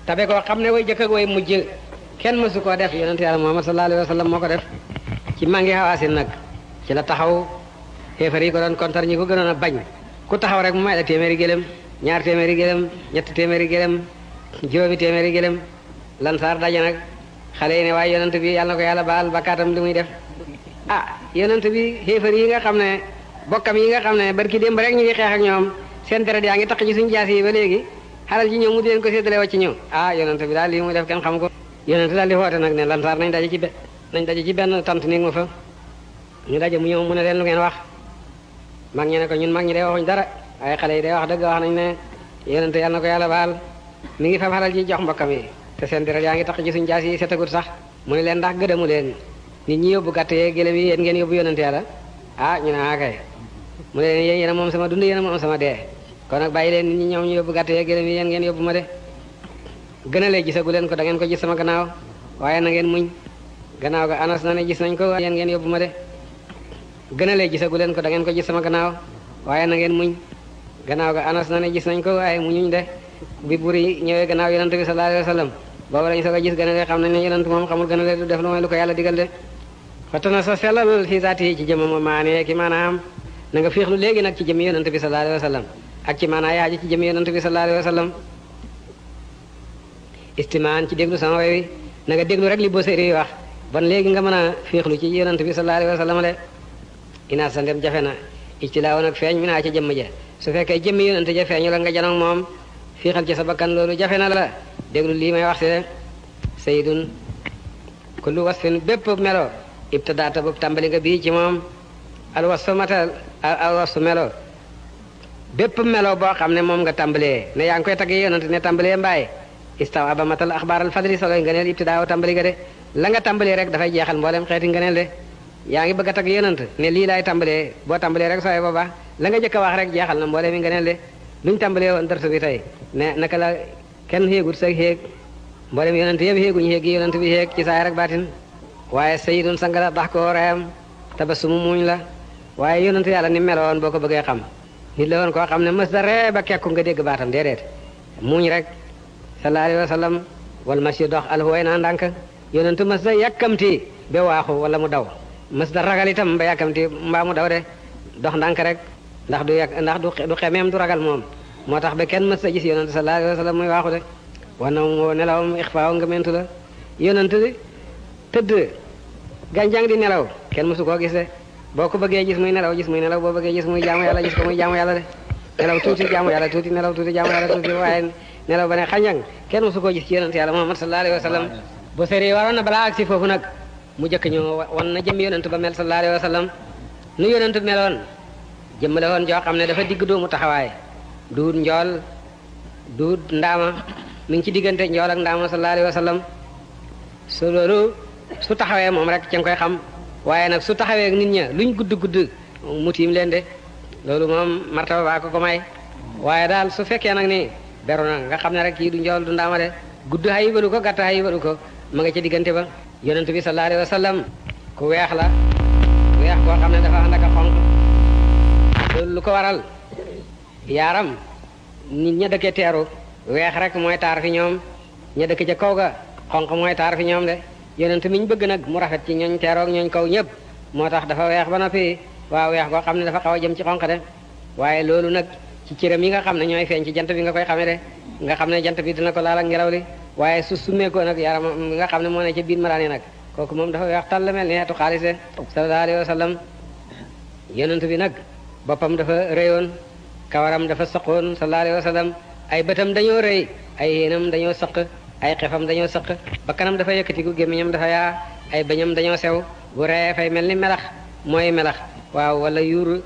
tabe koo xam ne way jëkk ak way mujj kenn mësu koo def yonent yàlla Muhammad sallallahu alayhi wa sallam moo ko def ci mangi Hawaasin nag ci la taxaw xéefar yi ko doon kontar ñi ko gënoon a bañ ku taxaw rek mu may la téeméeri gëlëm ñaar téeméeri gëlëm ñetti téeméeri gëlëm juróomi téeméeri gëlëm lansaar daje nag xale yi ne waaye yonent bi yàlla na ko yàlla baal bakkaatam li muy def yonent bi xéefar yi nga xam ne bokkam yi nga xam ne barki démb rek ñu ngi xeex ak ñoom seen deret yaa ngi taq ci suñu jaas yi ba léegi xalal ji ñëw mu di leen ko séddale wàcc ñëw yonent bi daal lii muy def kenn xam ko yonent daal di xoote nag ne lansaar nañ daje ci benn tant néeg ma fa ñu daje mu ñëw mu ne leen lu ngeen wax mag ñi ne ko ñun mag ñi day waxuñ dara waaye xale yi day wax dëgg wax nañ ne yonent yàlla na ko yàlla baal mi ngi fam xalal ji jox mbokkam yi te seen deret yaa ngi taq ci suñu jaas yi setagut sax mu ne leen ndax gëdamu leen nit ñi yóbbu gàtt yee gélém yi yéen ngeen yóbbu yonent yàlla ñu ne kay mu ne leen yéen a moom sama dund yéen a moom sama dee kon nag bàyyi leen nit ñi ñoom ñu yóbbu gàtt yee gélém yi yéen ngeen yóbbu ma de gën a lee gisagu leen ko da ngeen ko gis sama gannaaw waaye na ngeen muñ gannaaw ga anas na ne gis nañ ko yéen ngeen yóbbu ma de gën a lee gisagu leen ko da ngeen ko gis sama gannaaw waaye na ngeen muñ gannaaw ga anas na ne gis nañ ko waaye muñuñ de bi buri ñëwee gannaaw yonent bi sallallahu alayhi wa sallam boobu lañ soog a gis gën a lee xam nañ ne yonent moom xamul gën a lee du def lu mooy lu ko yàlla digal de fatana sa sellal fi zaati yi ci jëmam maanee ki maanaam na nga féexlu léegi nag ci jëmi yonent bi sallallahu alayhi wa sallam ak ci maanaa yaaji ci jëmi yonent bi sallallahu alayhi wa sallam istimaan ci déglu sama way wi na nga déglu rek li Busiri wax bon léegi nga mën a féexlu ci yonent bi sallallahu alayhi wa sallam de inaa sa ndem jafe na ijtilaaw nag feeñ mi naa ci jëmm ja su fekkee jëmmi yonent ja feeñu la nga janoog moom fiixal ci sa bakkan loolu jafe na la déglu lii may wax si de sayyidun kullu wasfin bépp melo ibtadaata boobu tàmbali nga bii ci moom alwasfu matal alwasfu melo bépp melo boo xam ne moom nga tàmbalee ne yaa ngi koy tagg yonent ne tàmbalee mbaay istaw aba matal axbaaral fadli soloy ngëneel ibtidaaw tàmbali nga de la nga tàmbalee rek dafay jeexal mboolem xeeti ngëneel de yaa ngi bëgg a tagg yonent ne lii laay tàmbalee boo tàmbalee rek sooy booba la nga jëkk a wax rek jeexal na mboolem yi ngëneel de luñ tàmbalee woon darsu bi tey ne naka la kenn xéegut sa xéeg mboolem yonent yëpp xéeguñu xéeg yi yonent bi xéeg ci saay rek baatin waaye sayidun sang la dax ko reyam tabasumu muuñ la waaye yonent yàlla ni meloon boo ko bëggee xam nit la woon koo xam ne mës da ree ba kekku nga dégg baatam déedéet muuñ rek sallallahu alayhi wa sallam wal masi dox alhuway naa ndànk yonent mës da yàkkamti ba waaxu wala mu daw mës da ragal itam ba yàkkamti mbaa mu daw de dox ndànk rek ndax du xemeem du ragal moom moo tax ba kenn mës da gis yonent sallallahu alayhi wa sallam muy waaxu de wana moo nelawam ixfaaw nga mentu la yonent tëdd gànjang di nelaw kenn mësu koo gis de boo ko bëggee gis muy nelaw boo bëggee gis muy jaamu yàlla gis ko muy jaamu yàlla de nelaw tuuti jaamu yàlla tuuti nelaw tuuti jaamu yàlla tuuti waaye nelaw ba ne xanjang kenn mësu koo gis ci yonent yàlla Muhammad sallallahu alayhi wa sallam bu seri waroon na balaa ak si foofu nag mu jëkk ñu wan na jëm yonent ba mel sallallahu alayhi wa sallam nu yonent meloon jëmmale woon joo xam ne dafa digg doomu taxawaay duut njool duut ndaama mi ngi ci diggante njool ak ndaama sallallahu alayhi wa sallam su loolu su taxawee moom rek ci nga koy xam waaye nag su taxawee nit ña luñ gudd gudd mu tiim leen de loolu moom martaba baa ko may waaye daal su fekkee nag ni beru na nga xam ne rek kii du njool du ndaama de gudd xayibalu ko gàtt xayibalu ko ma nga ca diggante ba yonent bi sallallahu alayhi wa sallam ku weex la weex koo xam ne dafa ànd ak xonq loolu lu ko waral yaaram nit ña dëkkee teeru weex rek mooy taar fi ñoom ña dëkk ca kaw ga xonq mooy taar fi ñoom de yonent mi ñu bëgg nag mu rafet ci ñooñ teeroog ñooñ kaw ñëpp moo tax dafa weex ba noppi waaw weex koo xam ne dafa xaw a jëm ci xonq de waaye loolu nag ci cëram yi nga xam ne ñooy feeñ ci jant bi nga koy xamee de nga xam ne jant bi dina ko laal ak ngelaw li waaye su summeekoo nag yaram nga xam ne moo ne ca biir maraan yi nag kooku moom dafa weex tàll mel ni xeetu xaalis de sallallahu alayhi wa sallam yonent bi nag boppam dafa rëyoon kawaram dafa saqoon sallallahu alayhi wa sallam ay bëtam dañoo rëy ay yéenam dañoo saq ay xefam dañoo saq bakkanam dafa yëkkatiku gémmiñam dafa yaa ay bañam dañoo sew bu ree fay mel ni melax mooy melax waaw wala yuur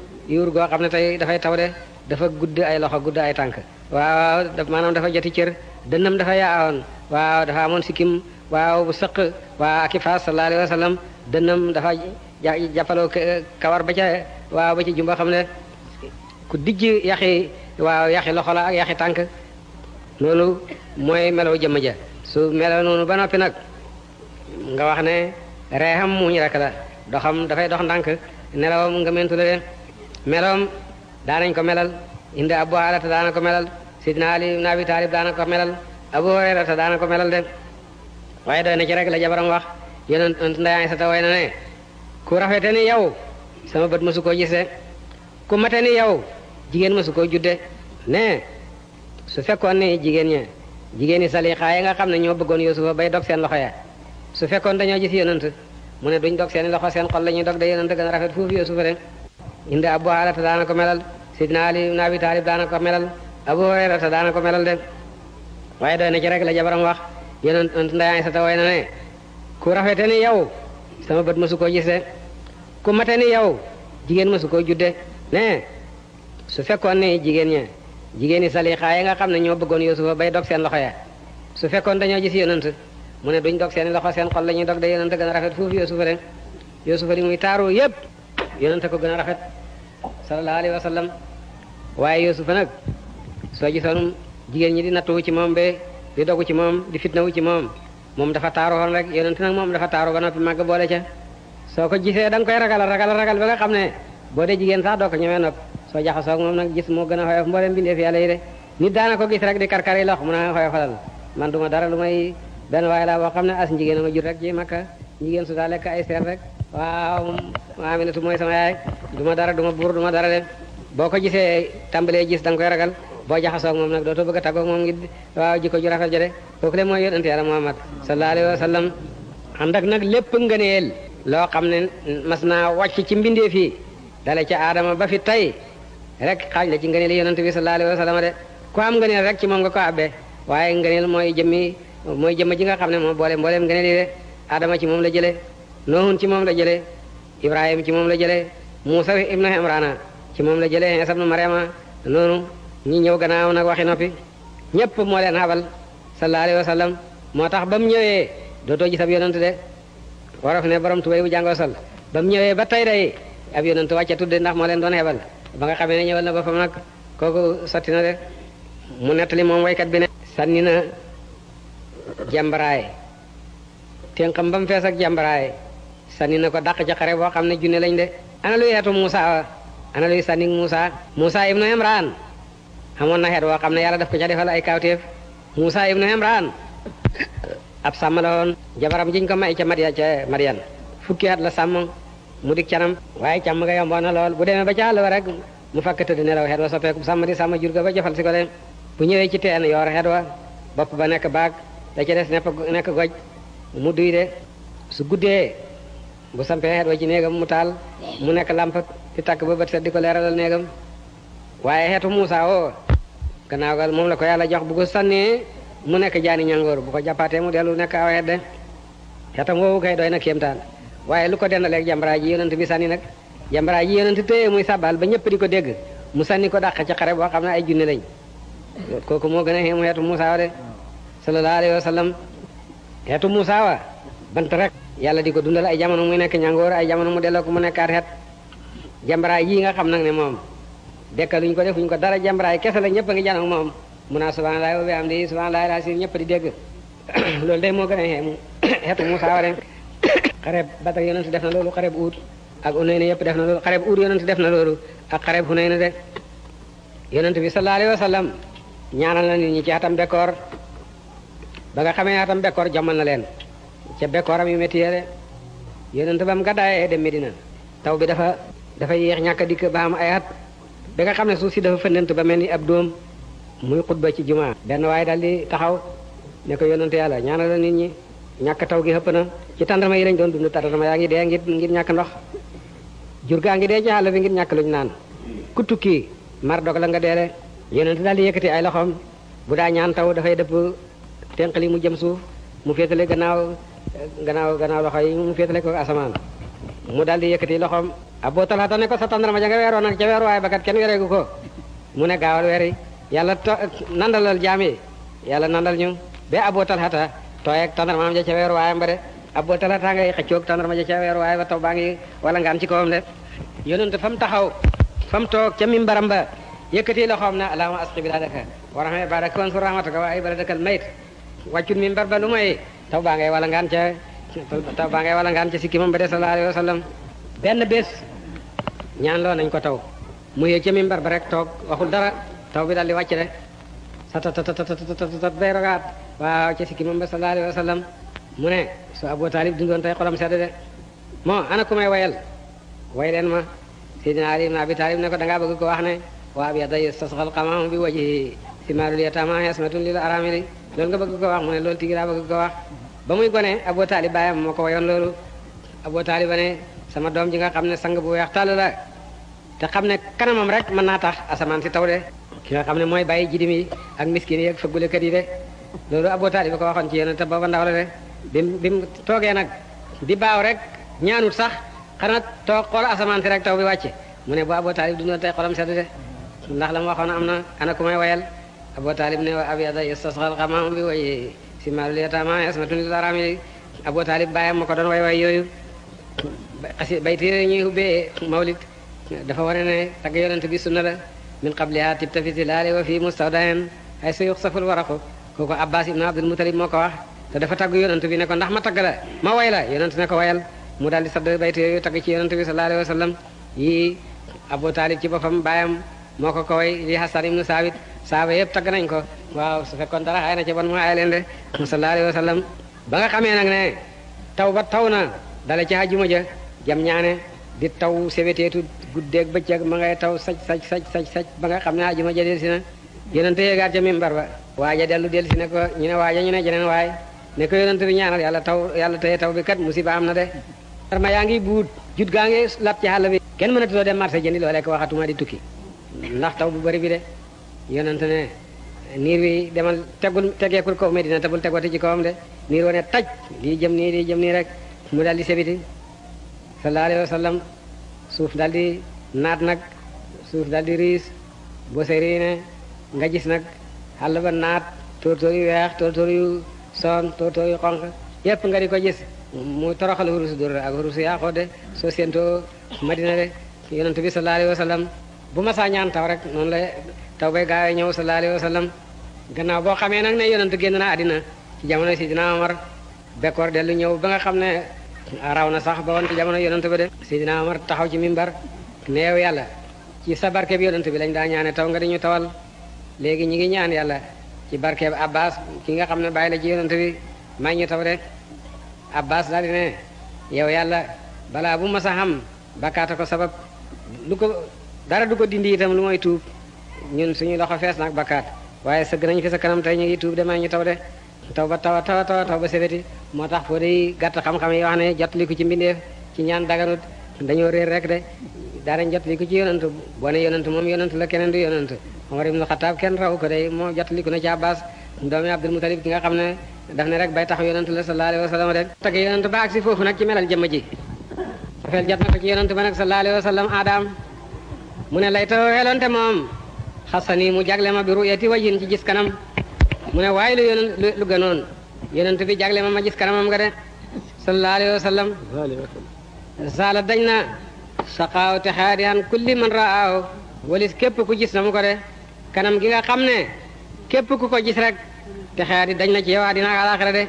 goo xam ne tey dafay taw de dafa gudd ay loxo gudd ay tànk waaw maanaam dafa joti cër dënnam dafa yaawoon waaw dafa amoon sikkim waaw bu sëq waaw aki faas sallallahu alayhi wa sallam dënnam dafa jàppaloo kawar ba ca waaw ba ci jumba xam ne ku dijj yaxi waaw yaxi loxo la ak yaxi tànk loolu mooy melaw jëmm ja su melaw noonu ba noppi nag nga wax ne reexam muñ rek la doxam dafay dox ndànk nelawam nga mentu la de melawam daanañ ko melal indi Abu Haalata daana ko melal Sidna Ali ibn Abi Talib daana ko melal Abu Hurayra ta daana ko melal de waaye doy na ci rek la jabaram wax yonent Ndey Aysata way na ne ku rafete ni yow sama bët mësu koo gis de ku mate ni yow jigéen mësu koo judde ne su fekkoon ni jigéen ñi Salixaa yi nga xam ne ñoo bëggoon Yuusufa bay dog seen loxo ya su fekkoon dañoo gis yonent mu ne duñ dog seen loxo seen xol la ñuy dog de yonent gën a rafet foofu Yuusufa de indi Abu Haalata daana ko melal Sidna Ali ibn Abi Talib daana ko melal Abu Hurayrata daana ko melal de waaye doy na ci rek la jabaram wax yonent Ndey Aysata way na ne ku rafete ni yow sama bët mësu koo gis de ku mate ni yow jigéen mësu koo judde ne su fekkoon ni jigéen ñi Salixaa yi nga xam ne ñoo bëggoon Yuusufa bay dog seen loxo ya su fekkoon dañoo gis yonent mu ne duñ dog seen loxo seen xol la ñuy dog de yonent gën a rafet foofu Yuusufa de Yuusufa li muy taaru yépp yonent ko gën a rafet sallallahu alayhi wa sallam waaye Yuusufa nag soo gisoon jigéen ñi di nattuwu ci moom be di dogu ci moom di fitnawu ci moom dafa taaru woon rek yonent nag moom dafa taaru ba noppi màgg boole ca soo ko gisee da nga koy ragal ba nga xam ne boo dee jigéen sax doo ko ñemee nopp soo jaxasoo ak moom nag gis moo gën a xoyof mboolem bindeef yàlla yi de nit daana ko gis rek di karkari lox mun a xoyofalal man duma dara lu may benn waaye laa boo xam ne as njigéen a ma jur rek ci Makka jigéen su daa lekk ay seer rek waaw Aminatu mooy sama yaay duma dara duma buur duma dara de boo ko gisee tàmbalee gis da nga koy ragal boo jaxasoo ak moom nag dootoo bëgg a tàggoog moom ngi waaw jikko ju rafet ja de kooku le mooy yonent yàlla Muhammad sallallahu alayhi wa sallam ànd ak nag lépp ngëneel loo xam ne mas naa wàcc ci mbindeef yi dale ca aadama ba fi tey rek xaaj la ci ngëneel yonent bi sallallahu alayhi wa sallam de ku am ngëneel rek ci moom nga ko abbee waaye ngëneel mooy jëmm ji nga xam ne moom mbooleem ngëneel yi de aadama ci moom la jële Noohun ci moom la jële Ibrahima ci moom la jële Muusa ibnu Imrana ci moom la jële Iisa ibnu Maryama noonu ñi ñëw gannaaw nag waxi noppi ñépp moo leen xabal sallallahu alayhi wa sallam moo tax ba mu ñëwee dootoo gis ab yonent de wolof ne borom tubéy bu jàngoo sol ba mu ñëwee ba tey day ab yonent wàcce tudde ndax moo leen doon xebal ba nga xamee ne ñëwal na boppam nag kooku sotti na de mu nettali moom waykat bi ne sànni na jàmbaraay ténqam ba mu fees ak jàmbaraay sànni na ko dàq ca xare boo xam ne junne lañ de ana luy xeetu Muusa ana luy sànni Muusa ibnu Imran amoon na xeet woo xam ne yàlla daf ko ca defal ay kawteef Muusa ibnu Imran ab sàmm la woon jabaram jiñ ko may ca Madian fukki at la sàmm mu dik canam waaye càmm nga yomboon na lool bu demee ba ca àll ba rek mu fakk tëdd nelaw xeet wa soppeeku sàmm di sàmm jur ga ba jofal si ko de bu ñëwee ci teen yoor xeet wa bopp ba nekk baag da ca des nekk goj mu duy de su guddee bu sampee xeet wa ci néegam mu taal mu nekk làmp di takk ba bët set di ko leeralal néegam waaye xeetu Muusa woo gannaaw gal moom la ko yàlla jox bu ko sànnee mu nekk jaani ñangoor bu ko jàppaatee mu dellu nekk aw xeet de xeetam woowu kay doy na kéemtaan waaye lu ko dendaleeg jàmbaraay ji yonent bi sànni nag jàmbaraay ji yonent téye muy sàbbal ba ñëpp di ko dégg mu sànni ko dàq ci xare boo xam ne ay junne lañ kooku moo gën a xeemu xeetu Muusa wa de sallallahu alayhi wa sallam xeetu Muusa wa bant rek yàlla di ko dundal ay jamono muy nekk ñangoor ay jamono mu delloo ko mu nekkaat xeet jàmbaraay yi nga xam nag ne moom dekkaluñ ko defuñ ko dara jàmbaraay kese la ñëpp a ngi janoog moom mun naa subhanallahi wa bihamdihi subhanallahi al-azim ñëpp di dégg loolu day moo gën a xeemu xeetu Muusa wa de xareb Badar yonent def na loolu xareb Uhud ak Hunayn yëpp def na loolu xareb Uhud yonent def na loolu ak xareb Hunayn de yonent bi sallallahu alayhi wa sallam ñaanal na nit ñi ci xatam bekkoor ba nga xamee xatam bekkoor jommal na leen ca bekkooram yu métti de yonent ba mu gàddaayee dem Medina taw bi dafa yéex ñàkk a dikk ba am ay at ba nga xam ne suuf si dafa fëndent ba mel ni ab dóom muy xutba ci jumaa benn waaye daal di taxaw ne ko yonent yàlla ñaanal la nit ñi ñàkk taw gi xëpp na ci tàndarma yi lañ doon dund tàndarma yaa ngi dee ngir ñàkk ndox jur gaa ngi dee ci àll bi ngir ñàkk luñ naan ku tukki mar dog la nga deele yonent daal di yëkkati ay loxoom bu daa ñaan taw dafay dëpp tenqali mu jëm suuf mu féetale gannaaw loxo yi mu féetale ko asamaan mu daal di yëkkati loxoom Abu Talha ne ko sa tàndarma ja nga weeroon nag ca weer waaye ba kat kenn wereegu ko mu ne gaawal weeri yàlla nandalal jaam yi yàlla nandal ñu ba Abu Talha tooy ak tàndarmaam ja ca weeru waayam ba de Abu Talha ngay xëccoog tàndarma ja ca weeru waay ba taw baa ngi wala ngaan ci kawam de yonent fa mu taxaw fa mu toog ca mimbaram ba yëkkati loxoom na allahumma asqi biladaka wa rahmi ibadaka wansur rahmataka wa ay baladakal mayt wàccut mimbar ba lu may taw baa ngay wala ngaan ca sikki moom ba de sallallahu alayhi wa sallam benn bés ñaan loo nañ ko taw mu yëg ca mimbar ba rek toog waxul dara taw bi daal di wàcc de sa bay rogaat waaw ci sikki moom ba sallallahu alayhi wa sallam mu ne su Abu Talib dundoon tey xolam sedd de moo ana ku may wayal way leen ma Seydina Ali ibn Abi Talib ne ko da ngaa bëgg ko wax ne waa bi yadda yastasqal qamam bi wajhi simarul yatama yasmatun lil aramili loolu nga bëgg ko wax mu ne loolu tigi laa bëgg ko wax ba muy gone Abu Talib baayam moo ko wayoon loolu Abu Talib ne sama doom ji nga xam ne sang bu weex tàll la te xam ne kanamam rek mën naa tax asamaan si taw de ki nga xam ne mooy bàyyi jidim yi ak miskin yi ak fëggulekat yi de loolu Abu Talib ba ko waxoon ci yéen te booba ndaw la de bi mu toogee nag di baaw rek ñaanut sax xanaa toog xool asamaan si rek taw bi wàcce mu ne bu Abu Talib dundoon tey xolam sedd de ndax la mu waxoon am na ana ku may wayal Abu Talib ne wa abyada yastasqal ghamam bi way simalul yatama yasmatun lil arami Abu Talib bàyyam ma ko doon way yooyu bayti yooyu ñuy ubbee mawlid dafa wane ne tagg yonent bi sunna la min qabliha tibta fi tilali wa fi mustawdain ay sa yuxsaful waraqu kooku Abbas ibn Abdul Muttalib moo ko wax te dafa tagg yonent bi ne ko ndax ma tagg la ma way la yonent ne ko wayal mu daal di sadd bayti yooyu tagg ci yonent bi sallallahu alayhi wa sallam yi Abu Talib ci boppam baayam moo ko way li Hasan ibn Saabit saaba yëpp tagg nañ ko waaw su fekkoon dara xay na ci bon mu ay leen de sallallahu alayhi wa sallam ba nga xamee nag ne taw ba taw na dala ci àjjuma ja jam ñaane di taw seweteetu guddeeg bëccëg ma ngay taw saj ba nga xam ne àjjuma ja del si na yonente yéegaat ca mimbar ba waaja dellu del si ne ko ñu ne waaja ñu ne jeneen waay ne ko yonente bi ñaanal yàlla teye taw bi kat musiba am na de ma yaa ngi buut jut gaa ngi lap ci xàll bi kenn mënatuloo dem marché jëndi loolee ko waxatuma di tukki ndax taw bu bari bi de yonente ne niir wi demal tegeekul kaw Medina te bul tegwati ci kawam de niir wane taj lii jëm nii rek mu daal di sebiti sallallahu alayhi wa sallam suuf daal di naat nag suuf daal di riis boo seri ne nga gis nag xàll ba naat tóortóor yu weex tóortóor yu son tóortóor yu xonq yépp nga di ko gis mu toroxal hurusu dur ak hurusu yaaxoo de soo séentoo Madina de yonent bi sallallahu alayhi wa sallam bu ma saa ñaan taw rek noonu la taw bay gaawee ñëw sallallahu alayhi wa sallam gannaaw boo xamee nag ne yonent génn na àddina ci jamono Sidina Omar bekkoor dellu ñëw ba nga xam ne raw na sax ba woon ci jamono yonent ba de Sidina Omar taxaw ci mimbar ne yow yàlla ci sa barkeb yonent bi lañ daa ñaane taw nga di ñu tawal léegi ñi ngi ñaan yàlla ci barkeb Abbas ki nga xam ne bàyyi la ci yonent bi may ñu taw de Abbas daal di ne yow yàlla balaa bu ma sa xam bakkaata ko sabab lu ko dara du ko dindi itam lu mooy tuub ñun suñu loxo fees nag bakkaat waaye sëgg nañ fi sa kanam tey ñu ngi tuub de may ñu taw de taw ba taw ba sebeti moo tax foo day gàtt xam-xam yi wax ne jot li ko ci mbindeef ci ñaan daganut dañoo réer rek de daanañ jot li ko ci yonant boo ne yonant moom yonant la keneen du yonant Omar ibn Khattab kenn raw ko day moo jot li ko na ci Abbas doomi Abdul Mutalib ki nga xam ne daf ne rek bay tax yonant la sallallahu alayhi wa sallam de tagg yonant ba ak si foofu nag ci melal jëmm ji dafeel jot na ko ci yonant ba nag sallallahu alayhi wa sallam Adam mu ne lay taw welonte moom xasani mu jagle ma bi ruyati wajhin ci gis kanam mu ne waaye lu gënoon yonent bi jagle ma gis kanamam nga de sallallahu alayhi wa sallam sala dañ na saqaaw te xaadi an kulli man raaw walis képp ku gis na mu ko de kanam gi nga xam ne képp ku ko gis rek te xaadi dañ na ci yow àddina ak àllaaxira de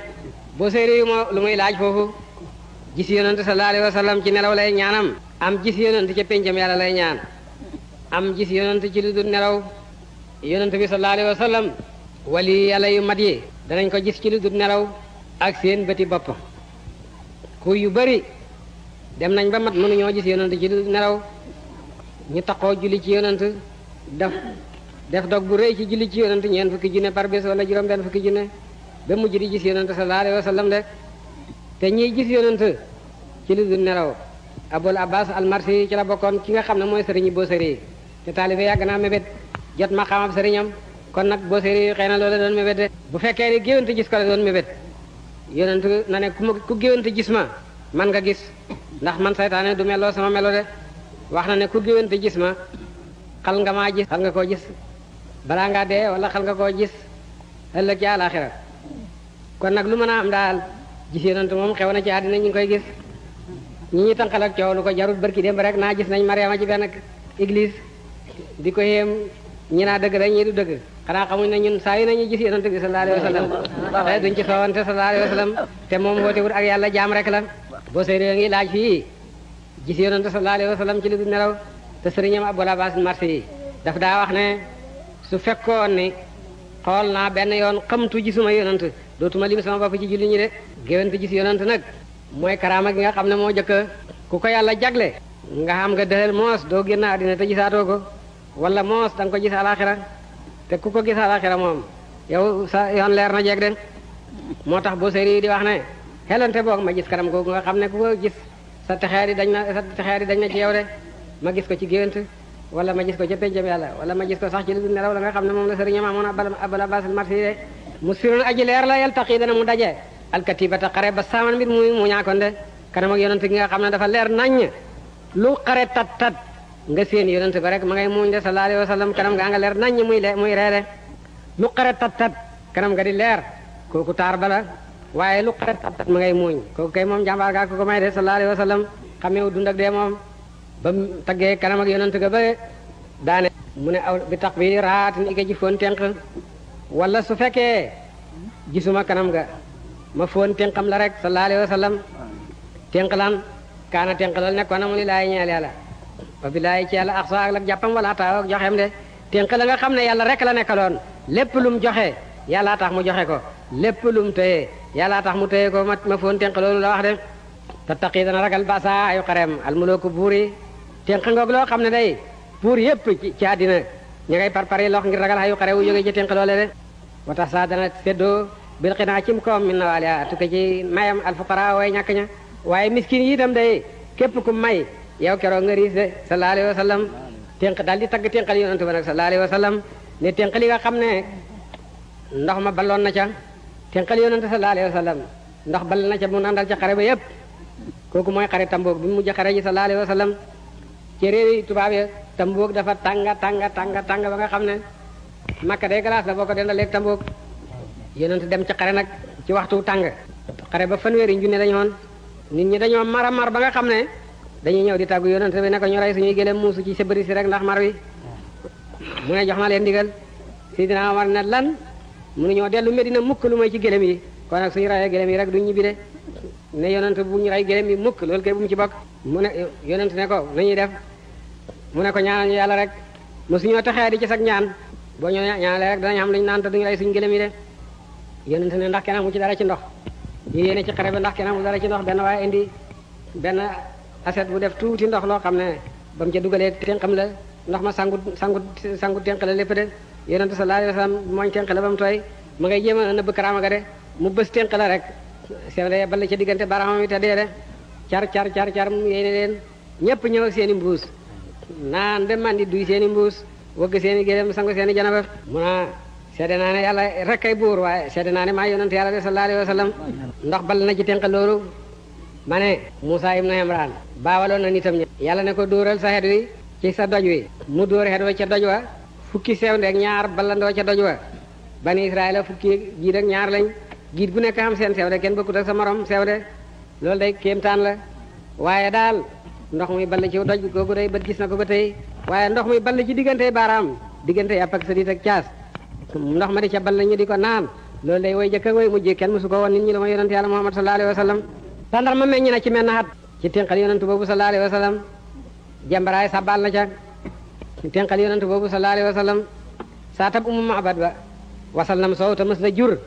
boo séeri yu ma lu muy laaj foofu gis yonent sallallahu alayhi wa sallam ci nelaw lay ñaanam am gis yonent ca péncam yàlla lay ñaan am gis yonent ci lu dul nelaw yonent bi sallallahu alayhi wa sallam wali yàlla yu mat yi danañ ko gis ci lu dul nelaw ak seen bëti bopp ku yu bari dem nañ ba mat mënuñoo gis yonent ci lu dul nelaw ñu taxoo julli ci yonent def dog bu rëy ci julli ci yonent ñeent fukki junne par bés wala juróom benn fukki junne ba mujj di gis yonent sallallahu alayhi wa sallam de te ñiy gis yonent ci lu dul nelaw Abul Abbas al-Marsi ci la bokkoon ki nga xam ne mooy sëriñi Booseri te taalibe yàgg naa mébét jot ma xamab sëriñam kon nag Booseri xëy na loolu doon mébét de bu fekkee ni géwante gis ko la doon mébét yonent na ne ku géwante gis ma man nga gis ndax man saytaane du meloo sama melo de wax na ne ku géwante gis ma xal nga maa gis xal nga koo gis balaa ngaa dee wala xal nga koo gis ëllëg ci àlaxira kon nag lu mën a am daal gis yonent moom xew na ci àddina ñu ngi koy gis ñi tànqal ak coow lu ko jarut barki démb rek naa gis nañ Mariama ci benn église di ko yéem ñi naa dëgg rek ñi du dëgg xanaa xamuñ ne ñun saa yu nañu gis yonent bi sallallahu alayhi wa sallam te duñ ci soowante sallallahu alayhi wa sallam te moom wootewut ak yàlla jaam rek la boo sëy ngi laaj fii gis yonent sallallahu alayhi wa sallam ci lu du nelaw te sëriñam Abul Abbas Marsi yi daf daa wax ne su fekkoon ni xool naa benn yoon xamtu gisuma yonant dootuma lim sama bopp ci julli ñi de géwénte gis yonant nag mooy karaama gi nga xam ne moo jëkk ku ko yàlla jagle nga xam nga dëxal moos doo génn àddina te gisaatoo ko wala moos da nga ko gis alaxira te ku ko gis alaxira moom yow sa yoon leer na jeeg de moo tax boo séri di wax ne xelante boog ma gis kanam googu nga xam ne ku ko gis sa texeer yi dañ na ci yow de ma gis ko ci géwént wala ma gis ko ca péncam yàlla wala ma gis ko sax ci lu dul nelaw la nga xam ne moom la sëriñam amoon abal abasil marsi de mu sirun aji leer la yal taqi dana mu daje alkatibata xare ba saaman mbir mu ñaakoon de kanam ak yonent gi nga xam ne dafa leer naññ lu xare tat nga seen yonent ba rek ma ngay muuñ de sallallahu alayhi wa sallam kanam gaa nga leer naññ muy reede lu xare tat kanam nga di leer kooku taar bala waaye lu xare tat ma ngay muuñ kooku kay moom jàmbaar gaa ko may de sallallahu alayhi wa sallam xameewu dund ak dee moom ba mu taggee kanam ak yonent ga ba daane mu ne aw bi tax bi raatin ike ji foon tenq wala su fekkee gisuma kanam ga ma foon tenqam la rek sallallahu alayhi wa sallam tenq lan kaana tenq loolu nekkoon na mu li laay ñeel yàlla ba bi laay ci yàlla ak sa ak lak jàppam wala taaw ak joxeem de tenq la nga xam ne yàlla rek la nekkaloon lépp lum joxe yàllaa tax mu joxe ko lépp lum téye yàllaa tax mu téye ko ma foon tenq loolu la wax de te taqi dana ragal basa ayu xareem almulooku buur yi tenq ngoog loo xam ne day buur yépp ci àddina ña ngay parpari lox ngir ragal ayu xare wu jógee ci tenq loole de wa tax sa dana séddoo bil xinaa cim koom min na waaliya tukke ci mayam alfuqara way ñàkk ña waaye miskin yi itam day képp ku may yow keroog nga riis de sallallahu alayhi wa sallam tenq daal di tagg tenqal yonent ba nag sallallahu alayhi wa sallam ne tenq li nga xam ne ndox ma balloon na ca tenqal yonent sallallahu alayhi wa sallam ndox ball na ca mu nandal ca xare ba yépp kooku mooy xare Tamboog bi mu mujj xare ji sallallahu alayhi wa sallam ci réewi tubaab ya Tamboog dafa tàng ba nga xam ne Makka day glace la boo ko dendaleeg Tamboog yonent dem ci xare nag ci waxtu tàng xare ba fanweeri junne dañu woon nit ñi dañoo mar ba nga xam ne dañuy ñëw di tàggu yonent bi ne ko ñu rey suñuy gëlëm muusu ci sabari si rek ndax mar wi mu ne jox na leen ndigal Sidina Omar ne lan mënu ñoo dellu Medina mukk lu may ci gëlëm yi kon nag suñu reyee gëlëm yi rek duñ ñibbi de ne yonent bu ñu rey gëlëm yi mukk loolu kay bu mu ci bokk mu ne yonent ne ko nañuy def mu ne ko ñaanal ñu yàlla rek mosuñoo taxee di ci sag ñaan boo ñoo ñaanalee rek danañ xam luñu naan te duñu rey suñu gëlëm yi de yonent ne ndax kenn amu ci dara ci ndox ñu yéene ci xare ba ndax kenn amu dara ci ndox benn waaye indi benn aset bu def tuuti ndox loo xam ne ba mu ca dugalee tenqam la ndox ma sangu tenq la lépp de yonent sallallahu alayhi wa sallam mooñ tenq la ba mu tooy ma ngay jéem a nëbb karaama ga de mu bës tenq la rek sew de bal ca diggante baraamam yi te dee de car mu yéene leen ñëpp ñëw ak seen i mbuus naan ba mandi duy seen i mbuus wëgg seen i gélém sangu seen i janaba mu naa seede naa ne yàlla rek kay buur waaye seede naa ne maa yonent yàlla de sallallahu alayhi wa sallam ndox bal na ci tenq loolu ma ne Moussa ibn Imran baawaloon na nitam ñi yàlla ne ko dóoral sa xet wi ci sa doj wi mu dóor xet wa ca doj wa fukki sew ndeeg ñaar ballandoo ca doj wa bani Israël fukki giid ak ñaar lañ giid bu nekk xam seen sew de kenn bokkut ak sa morom sew de loolu day kéemtaan la waaye daal ndox muy ball ci doj bi kooku day bët gis na ko ba tey waaye ndox muy ball ci diggante baaraam diggante yàpp ak sadiit ak caas ndox ma di ca ball ñu di ko naan loolu day woy jëkk ak woy mujj kenn musu ko woon nit ñi la ma yonent yàlla Muhammad sallallahu alayhi wa sallam tàndar ma meññ na ci menn xat ci tenqal yonent boobu sallallahu alayhi wa sallam jambaraay sabal na ca tenqal yonent boobu sallallahu alayhi wa sallam saa tab umu maabad ba wasal nam soow te mës la jur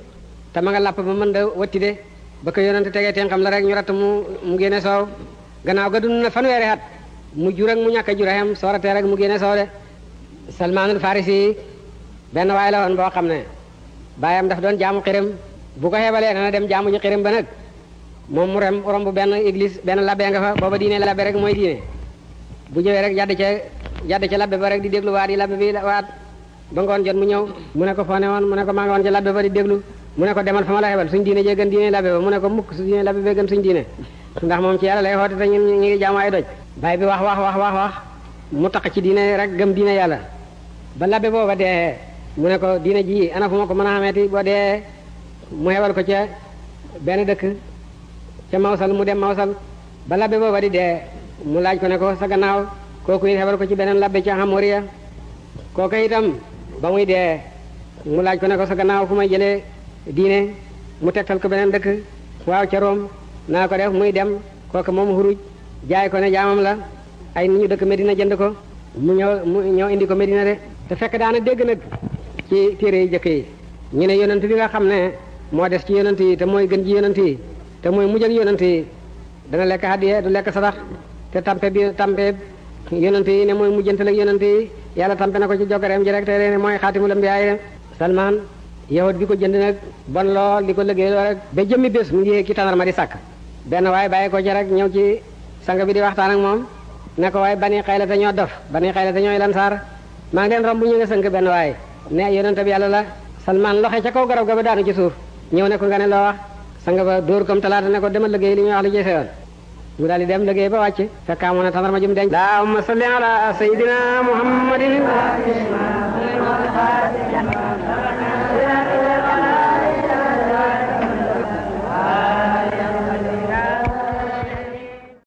te ma nga làpp ba mën da watti de ba ko yonent tegee tenqam la rek ñu ratt mu génne soow gannaaw ga dund na fanweeri at mu jur ak mu ñàkk a jur a xem sooratee rek mu génne soow de Salmaanul Farisi benn waay la woon boo xam ne baayam daf doon jaamu xiram bu ko xeebalee dana dem jaamu ji xiram ba nag moom mu romb benn église benn labbe nga fa booba diine labbe rek mooy diine bu ñëwee rek jadd ca labbe ba rek di déglu waat yi labbe bi waat ba ngoon jot mu ñëw mu ne ko foo ne woon mu ne ko maa nga woon ca labbe ba di déglu mu ne ko demal fa ma la xebal suñ diine jee gën diine labbe ba mu ne ko mukk su diine labbe bee gën suñ diine ndax moom ci yàlla lay xoote te ñun ñu ngi jaamu ay doj baay bi wax mu taq ci diine rek gëm diine yàlla ba labbe booba dee mu ne ko diine ji ana fu ma ko mën a xameeti boo dee mu xebal ko ca benn dëkk ca Mawsal mu dem Mawsal ba labbe booba di dee mu laaj ko ne ko sa gannaaw kooku it xebal ko ci beneen labbe ca Hamoriya kooku itam ba muy dee mu laaj ko ne ko sa gannaaw fu may jëlee diine mu tegtal ko beneen dëkk waaw ca Rome naa ko def muy dem kooku moom xuruj jaay ko ne jaamam la ay nit ñu dëkk Medina jënd ko mu ñëw indi ko Medina de te fekk daana dégg nag ci téere yi jëkk yi ñu ne yonent bi nga xam ne moo des ci yonent yi te mooy gën ci yonent yi te mooy mujj ak yonent yi dana lekk hadiya du lekk sadax te tampe yonent yi ne mooy mujjantal ak yonent yi yàlla tampe na ko ci jokkareem ji rek te ne mooy xaatimul ambiyaa Salman yahut bi ko jënd nag bon lool di ko liggéey loo rek ba jëmmi bés mu ngi ci tàndarma di sàkk benn waaye bàyyi ko ci rek ñëw ci sang bi di waxtaan ak moom ne ko waaye bani xayla te ñoo dof bani xayla te ñooy lansaar maa ngi leen romb ñu nga sënk benn waaye ne yonent bi yàlla la Salman loxe ca kaw garab ga ba daanu ci suuf ñëw ne ko nga ne loo wax sang ba dóor comme talaata ne ko demal liggéey li ñuy wax li jëfe yoon mu daal di dem liggéey ba wàcc fekk amoon na tàndarma jum denc allahumma salli ala sayyidina muhammadin